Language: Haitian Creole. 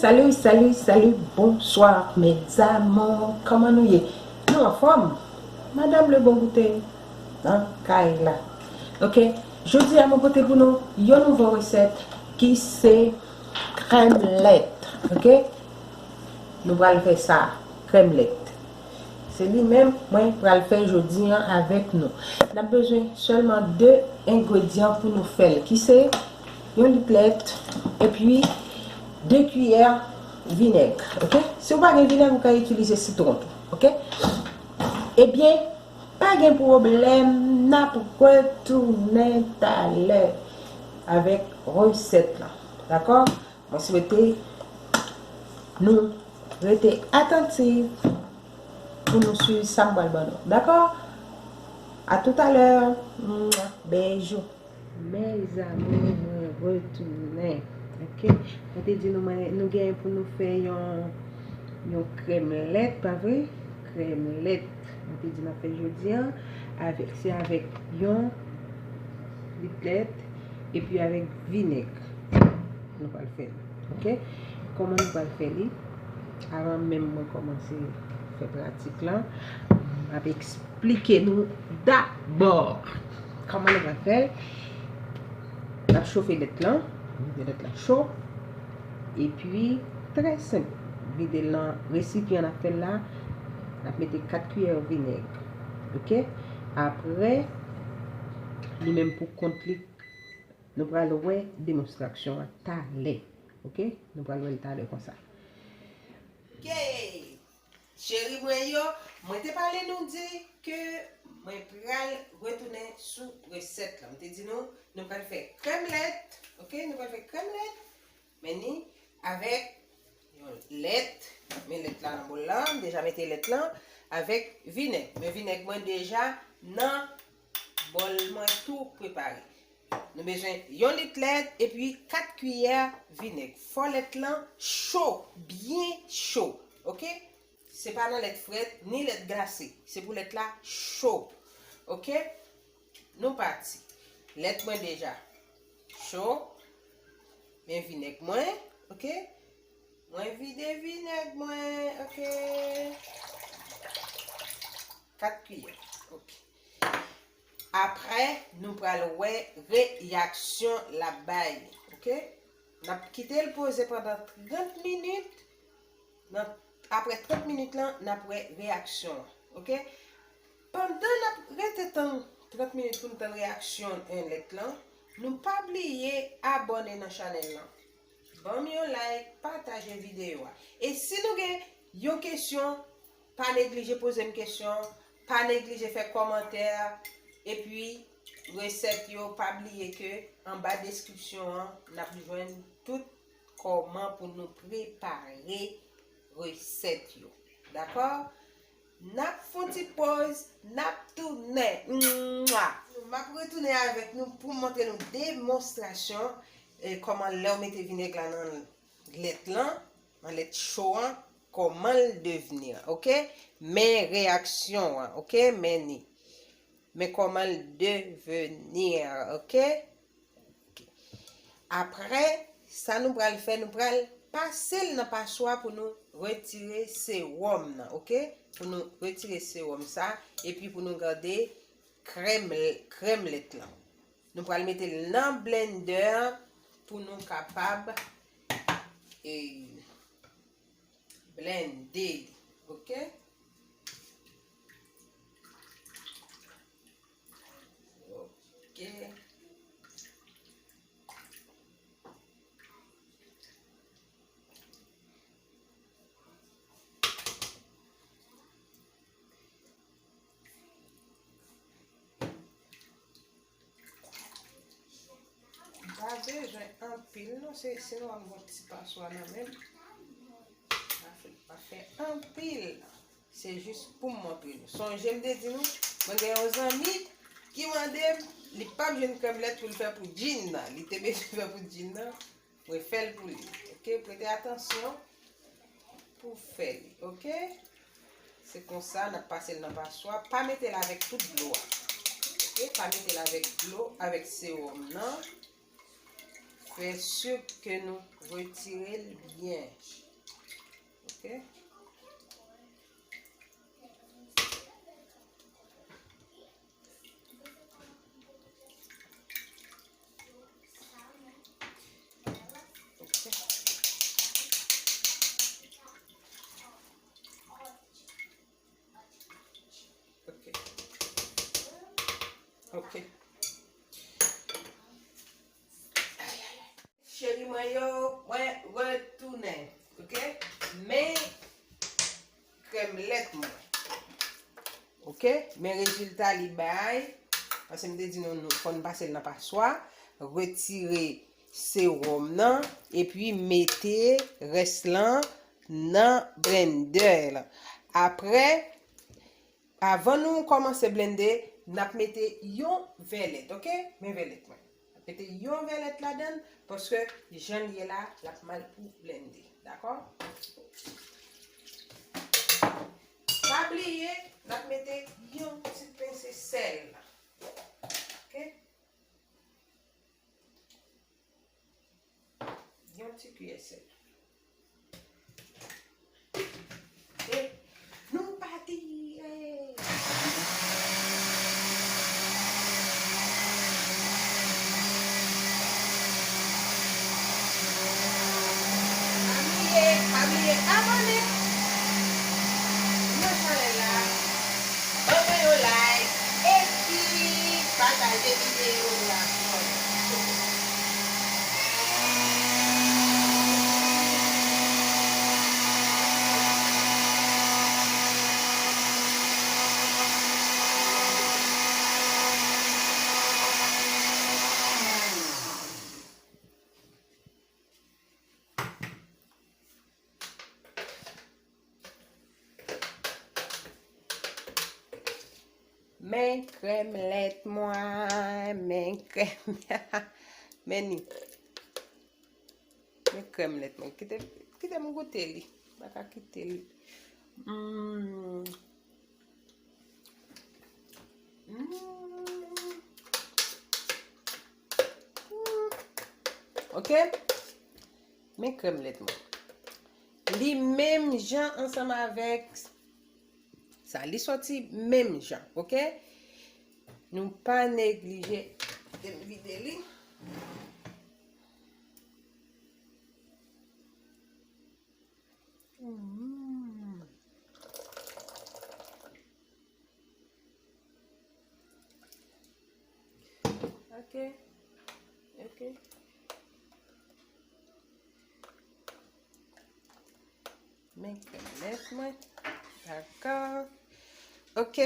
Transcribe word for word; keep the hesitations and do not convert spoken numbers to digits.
Salut, salut, salut, bonsoir mes amours. Kòman nou ye? Nou anfòm? Madame Le Bon Goûter nan kay la. Ok, jodi a mwen pote pou nou yon nouvo resèt ki se krèm lèt. Ok, nou pral fè sa, krèm lèt. Se li menm mwen pral fè jodi an avèk nou. N ap bezwen sèlman de engredyan pou nou fè l, ki se yon lit lèt epi de kiyè vinèg. Ok? Si w pa gen vinèg, ou ka itilize sitwon tou. Ok? Ebyen, pa gen pwoblèm, n ap retounen talè avèk resèt la. Dakò? Mwen swete nou rete atantif pou nou swiv sa m pral ban nou. Dakò? A toutalè. Mwa, bèjou. Mes amours, mwen retounen. Ok? Mwen te di nou, mwen, nou gen pou nou fè yon, yon krèm lèt, pa vre? Krèm lèt. Mwen te di n ap fè jodi an, avèk, se avèk yon lit lèt epi avèk vinèg. Nou pral fè l. Ok? Kòman nou pral fè li? Avan menm mwen kòmanse fè pratik lan, m ap eksplike nou dabò kòman nou pral fè l. N ap chofe lèt lan, vide lèt lan cho. Epi, trè senp, vide l nan resipyan n ap fè l la. N ap mete kat kiyè vinèg. Ok? Apre, li menm pou kont li, nou pral wè demonstrasyon an talè. Ok? Nou pral wè l talè konsa. Ok, cheri mwen yo, mwen te pale nou di ke mwen pral retounen sou resèt la. Mwen te di nou, nou pral fè krèm lèt, ok? Nou pral fè krèm lèt, men ni avèk yon lèt, men lèt la nan bòl la, m deja mete lèt lan, avèk vinèg. Men vinèg mwen deja nan bòl mwen tou prepare. Nou bezwen yon lit lèt epi kat kiyè vinèg. Fò lèt lan cho, byen cho. Ok? Se pa nan lèt frèt ni lèt glase. Se pou lèt la cho. Ok? Nou pati. Lèt mwen deja cho. Men vinèg mwen. Ok? Mwen vide vinèg mwen. Ok? Kat kiyè. Ok. Apre, nou pral wè reyaksyon l ap bay. Ok? N ap kite l poze pandan trant minit. Nan, apre trant minit lan, n ap wè reyaksyon an. Ok? Pandan n ap rete tann trant minit pou n tann reyaksyon, eh, lèt lan, nou pa bliye abòne nan chanèl lan. Ban m yon like, pataje videyo a. E si nou gen yon kesyon, pa neglije poze m kesyon, pa neglije fè kòmantè, epi resèt yo, pa bliye ke anba deskripsyon an, n ap jwenn tout kòman pou nou prepare resèt yo. Dakò? N ap fè yon ti pòz, n ap tounen. Mwa! M ap retounen avèk nou pou m montre nou demonstrasyon, eh, kòman lè w mete vinèg la nan lèt lan, nan lèt cho an, kòman l devni, ok? Men reyaksyon an, ok? Men ni. Men kòman l devni, ok? Ok. Apre, sa nou pral fè, nou pral pase l nan paswa pou nou retire sewòm nan, ok? Pou nou retire sewòm sa, epi pou nou gade krèm, krèm lèt lan. Nou pral mete l nan blendè pou nou kapab, e, blende li, ok? Ok. M pa bezwen anpil non, se, se sèlman m gon ti paswa nan men m. Pa fè, pa fè anpil. Se jis pou m montre nou. Sonje m te di nou, mwen gen yon zanmi ki mande m, li p ap jwenn krèm lèt pou l fè pou djin nan. Li te bezwen fè pou djin nan. Mwen fè l pou li. Ok, prete atansyon pou fè li. Ok? Se konsa, n ap pase l nan paswa. Pa mete l avèk tout dlo a. Ok? Pa mete l avèk dlo, avèk sewòm nan. Fè si ke nou retire l byen. Ok? Ok. Ok. Ok. Cheri mwen yo, mwen retounen. Ok? Men krèm lèt mwen. Ok? Men rezilta li bay. Paske m te di nou, nou fò n pase l nan paswa. Retire sewòm nan. Epi mete rès lan nan blendè la. Apre, avan nou kòmanse blende, n ap mete yon vè lèt, ok? Men vè lèt mwen. N ap mete yon vè lèt ladan l, paske jan l ye la, l ap mal pou blende, dakò? Pa bliye, n ap mete yon ti pense sèl. Ok? Yon ti kiyè sèl. E nou pati. Pa bliye, pa bliye abòne nan chanèl la. Ban mwen yon like epi pataje videyo a. Men krèm lèt mwen, men krèm. Men ni. Men krèm lèt mwen. Kite, kite m goute li. M pa ka kite li. Mm. Mm. Mm. Ok? Men krèm lèt mwen. Li menm jan ansanm avèk sa. Li soti menm jan, ok? Nou pa neglije. Kite m vide li. Mm. Ok. Ok. Men krèm lèt mwen. Dakò. Ok.